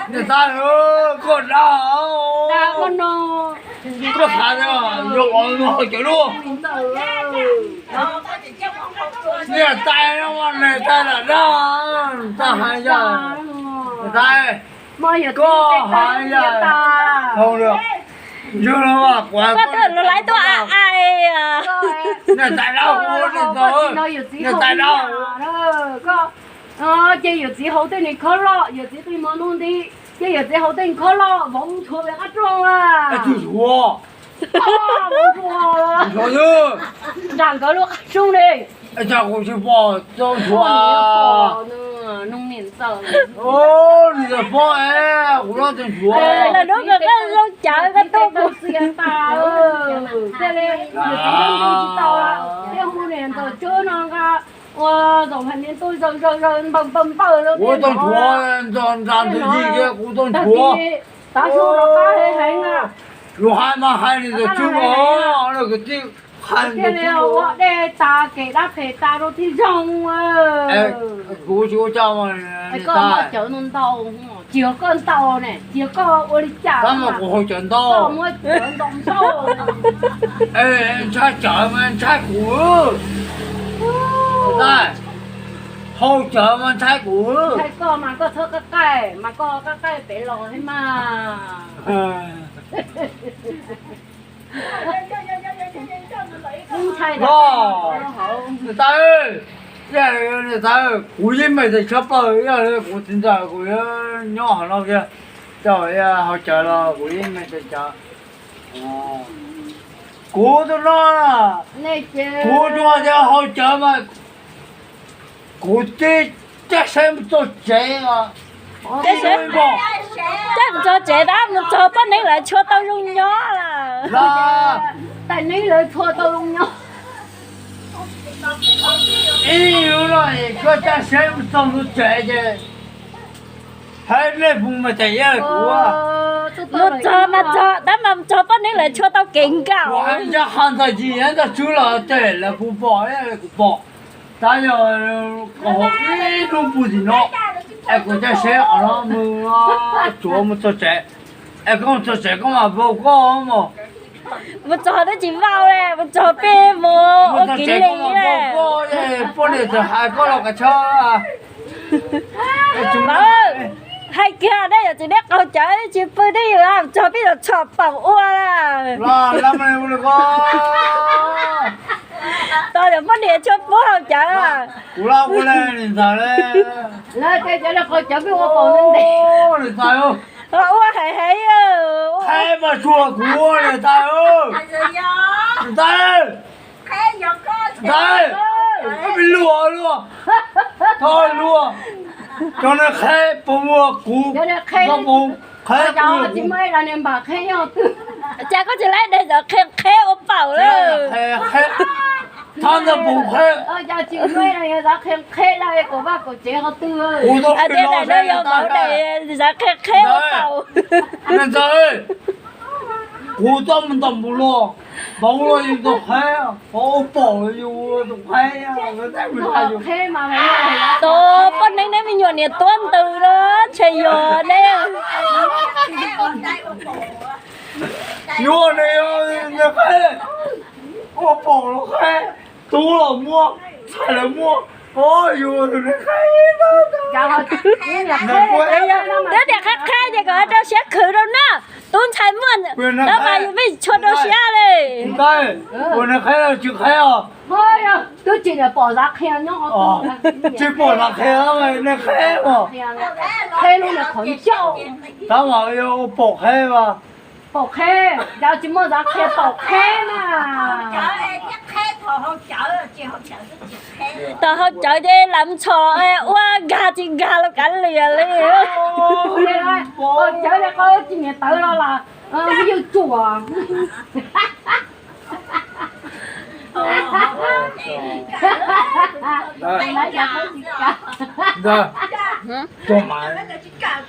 Niam tais, koj dag, koj xav tias yuav ua haus cawv lub. Niam tais no mas niam tais lam dag, tais hais yog, niam tais, koj hais yog, yog no mas kuv, koj twb laiv tuaj ai. Niam tais dag, niam tais dag. Ces yawm txiv haus tej niag khob loj, yawm txiv qi mov noj nti, ces yawm txiv haus tej khob loj vauv nthuav qab rooj a. Nram nkawd lub qab rooj li. Lawv hnub kawg koj zoo cawv koj tuaj kuv. Tej li, yawm txiv tsis tau, thiaj hu niam ntxawm Tswb no nqa ua zaum hais niam tub zaws zaws zaws npaws npaws npaws lawm. Kuv tau nthuav nram ntawd yig kiag kuv tau nthuav. Tav su rov qab heev heev na. Yus hais mas hais niam ntxawm Tswb mas, kwv tij, hais niam ntxawm Tswb ua dej tas kev dab phem tas rau tib zoo. Kuv tsis ua cas mas, koj muab cawv ntau ntau, tsis yog koj ntau ne, tsis yog koj ua li cas, tab mas kuv haus cawv ntau, koj muab cawv ntau ntau. Ntshai cawv mas ntshai kuv, tais, haus cawv mas ntshai kuv. Ntshai koj mas koj txhob qab qaij mas koj qab qaij pem los thiab mas. Niam tais, niam tais, kuv yeej meem tes tshaj plaws, yog li kuv txiv ntxawm kuv nyob hauv no kiag, tau haus cawv los kuv yeej meem tes cawv. Kuv tus no, kuv tsuas yog haus cawv mas kuv tib caj seb mus txog tsev. Caj mus txog tsev tab mus txog poj neeb lawv tshua tau zoo nyob lawm. Tais neeb lawv tshua tau zoo nyob. Ib hnub no es koj caj seb mus txog ntug tsev ces hais nej mus mas tais iab kuv. Mus txog mas txog tab mas mus txog poj neeb lawv tshua tau kev nkaum. Kuv hais ncaj qha ntxawm Yis ntxawm Tswb los ces lawv puas pom, kuv pom. Tab yog kom ib hnub puag tim no es kuv caj seb qhov no mus tsuav mus txog tsev, es koj mus txog tsev koj mam vau koj mog. Mus txog twb tsis vau li, mus txog peb mus ua kiv li. Poj niam txawm hais koj los kav tsij. Hais kiag nej yawm txiv neb qaug cawv tsis pw nej yus txog peb los tshom paum ua. Tos yog poj niam tshua pub haus cawv. Kuv laj ua li ntawd li. Lawv cov qaug cawv peb ua paum ntev. Ua heev heev. Qheb mas tsuag kuv ua li ntawd. Ntawd, ntawd, luag luag, thov luag, cov niag qheb puas muaj kuv, cov niag qheb, qheb, tsis muaj ib niag npam qheb nyob twg. Cas koj tsis laib niag qheb qheb ua paum lawm. Thov ntawd puas qheb. Cas tsis muaj ib niag qheb qheb lawm, kaum vaj kaum tsev qhov twg. Kuv tau qheb no yog mus daim zaj qheb qheb ua paum. Niam ntxawm, kuv tau mus ntaus npaum luaj, npaum luaj yus tau qheb, qhov ua paum yus tau qheb. Tos poj neeb neb me nyuam niam tuab ntws los ntshe yog neb. Yuav neb qheb, ua paum los qheb, tub los muaj, ntxhais los muaj, o yus tus niag qheb. Twb tias qheb qheb ces kom rau siab khwv rau na, tub ntxhais muaj, tab mas yus pheej tsis tshua rau siab li. Ua niag qheb los tsis qheb os. Twb tsis pom Zav Qhia nyob. Tsis pom Zav Qhia, niag qheb os. Qheb lub niag qhov ncauj. Tab mas yog ua paum qheb mas. Paum qheb, yog tsis muaj Zav Qhia paum qheb na. Tom haus cawv ces lam ntxhov ua nkag tsis nkag los kav liam li. Haus cawv li qo tsis niam tawv los las, yus tsuam. Ntag, tuaj mas,